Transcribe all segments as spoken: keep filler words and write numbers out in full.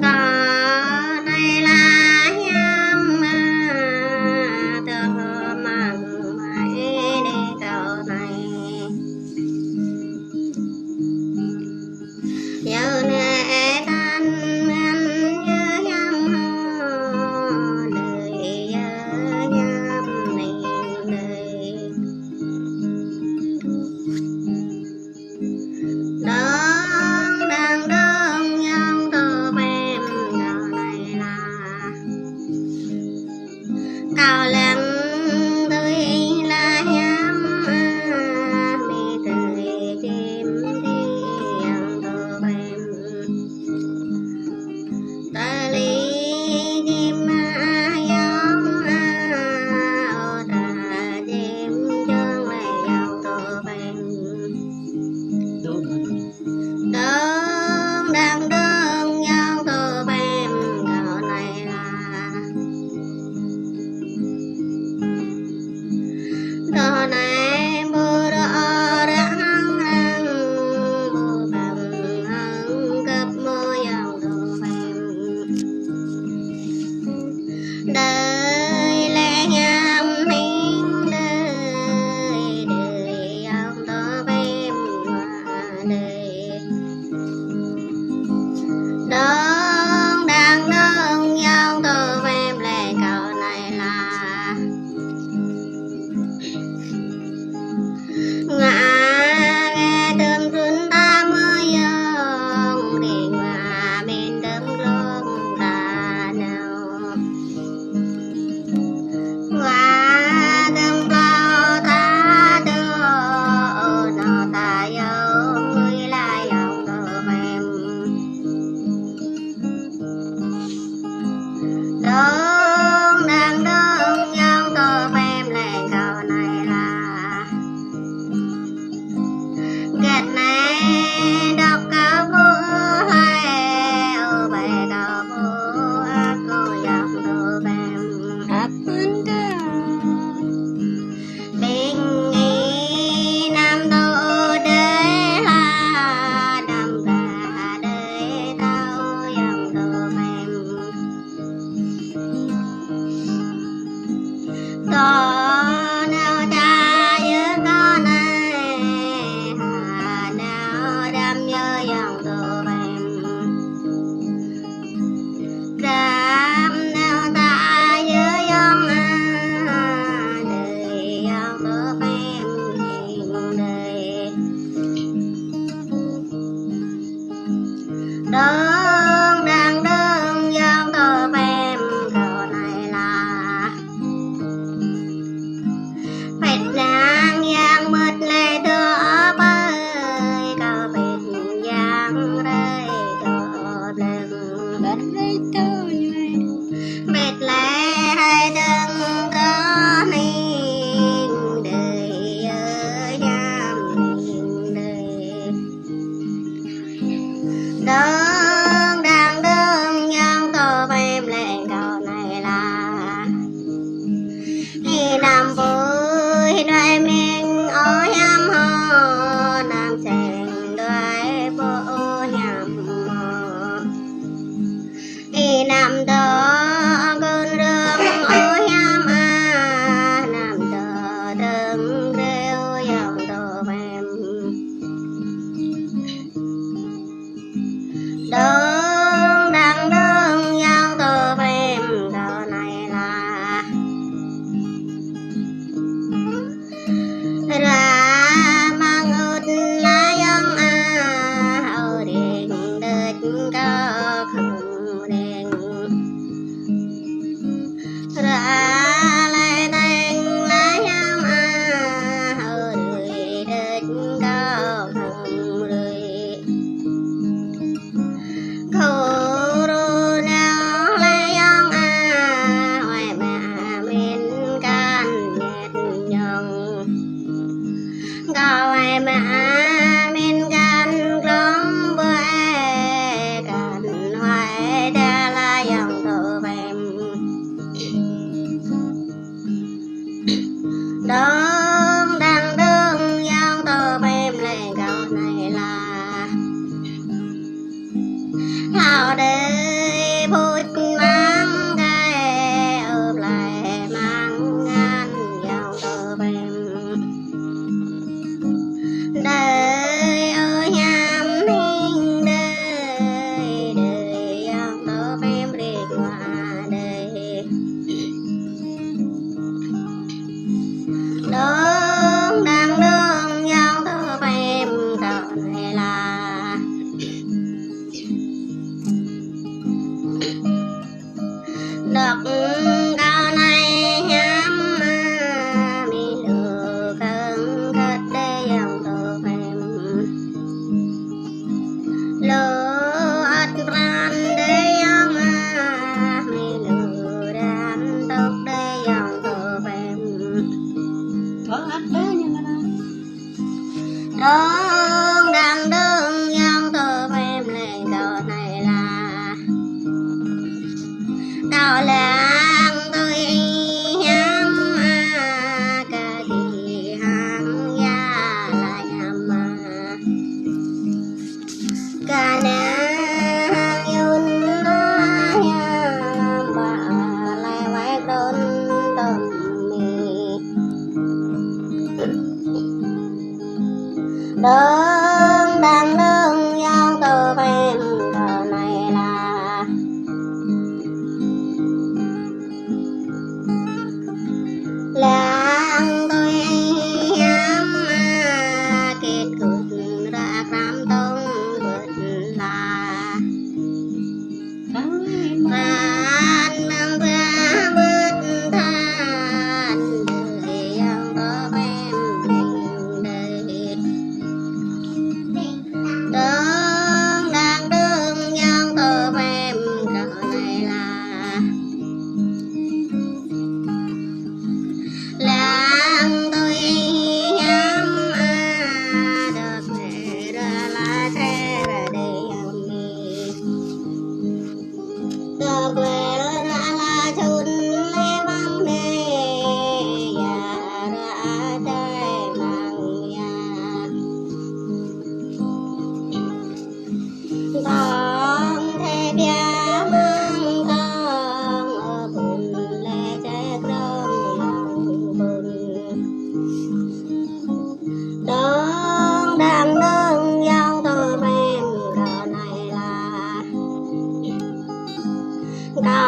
Kâo anai lah hiam, a, tơ măng mai đe kâo anai. Yua anai tăn ngăn yua hiam hơ đơi, yua hiam ning đơi. Dơ̆ng đang dơ̆ng yŏng tơ pem kâo anai lah. Kâo lăng tui lah hiam, a, mi tui čim ti yŏng tơ pem. Tơlơi čim, a, yŏng, a, ơ, ta čim čong lĕ yŏng tơ pem. Dơ̆ng đang dơ̆ng yŏng tơ pem kâo anai lah. Tơ anai ƀu rơ̆ rơ̆ hăng răng, ƀu păng hăng kơp mơ̆ yŏng tơ pem. Đơi lĕ hiam ning đơi, đơi yŏng tơ pem wa đơi. Dơ̆ng đang dơ̆ng yŏng tơ pem lĕ kâo anai lah. Ngă gĕ tơm trŭn ta mơyŏng, ring ngă min tơm glông ta nao. Ngă tơm glông ta dŏ, nao ta yŏng, gưt lah yŏng tơ pem. Dơ̆ng đang dơ̆ng yŏng tơ pem lĕ kâo anai lah. Gĕt anai dŏ kâo ƀu hlơi, ơ, ƀai kâo ƀu ăt kơ yŏng tơ pem. Ăt mơ̆n kơ. Ƀing ih anăm tŭ đơi hă, anăm kơ đơi tŭ yŏng tơ pem. Tơ nao ta yua kâo anai, hă nao đăm yua yŏng tơ pem. Đăm nao ta yua yŏng a, đơi yŏng tơ pem ning đơi. Dơ̆ng đang dơ̆ng yŏng tơ pem kâo anai lah. Pĕt đang yang mơ̆t lĕ dŏ ƀơi, kâo pĕt yang rai dŏ bleng. Ƀơi rai dŏ ñu. Pĕt lĕ rai dơ̆ng kơ ning đơi, yua hiam ning đơi. Dơ̆ng Phŭt măng kơ ơ plei măng ngăn yong tơ pem. Đơi ơ hiam hing đơi, đơi yong tơ pem rik wa đơi. Đơ̆ng đang đơ̆ng yong tơ pem kơ nai la. Dŏ kơ nai hiam a, mi lu kơng kơt đơi yong tơ pem. Lu ăt pran đơi yong a, mi lu ran tŏk đơi yong tơ pem. Ơ, ăt đơi yong a. Đơ̆ng đang đơ̆ng yong tơ pem leng kơ nai la. Kâo lăng tui hiam a, kơ ki hăng ya la hiam a. Kơ nai hăng yun a hiam ba lai wai đon tơm mi. Đơ̆ng đang đơ̆ng yong tơ pem kơ nai la. Lăng tui hiam a, kit kut ră kram tong bơ̆t la. Pran nang ba bơ̆t than đơi yong tơ pem đing đơi. Đơ̆ng đang đơ̆ng yong tơ pem kơ nai la. Lăng tui hiam a, dŏ kơ ră la tơ ră đơi yong mi. Dŏ kơ ră la chun lĕ băng đơi, ya ră a tơi măng ya. Tong thê pia măng tong, ơ bun lĕ ček dong măng bun. Đơ̆ng đang đơ̆ng yong tơ pem kơ nai la. Kơ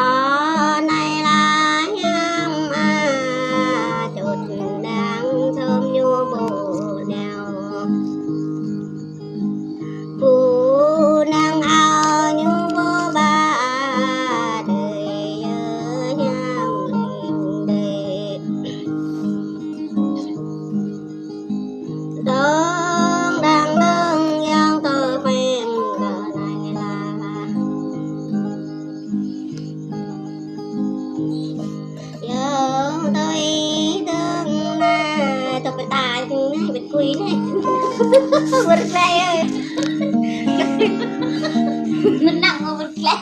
nai la hiam a, čut đang chôm ñu ƀu nao. Ƀu năng ao ñu ƀu ba đơi yơ hiam ling đơi. Đơ̆ng đang đơ̆ng yong tơ pem kơ nai la. Yơ tui đơ̆ng na, tŏk pơtă nai, bơ̆t kui nai. Bơ̆t klai ơi. Mơnăng bơ̆t klai.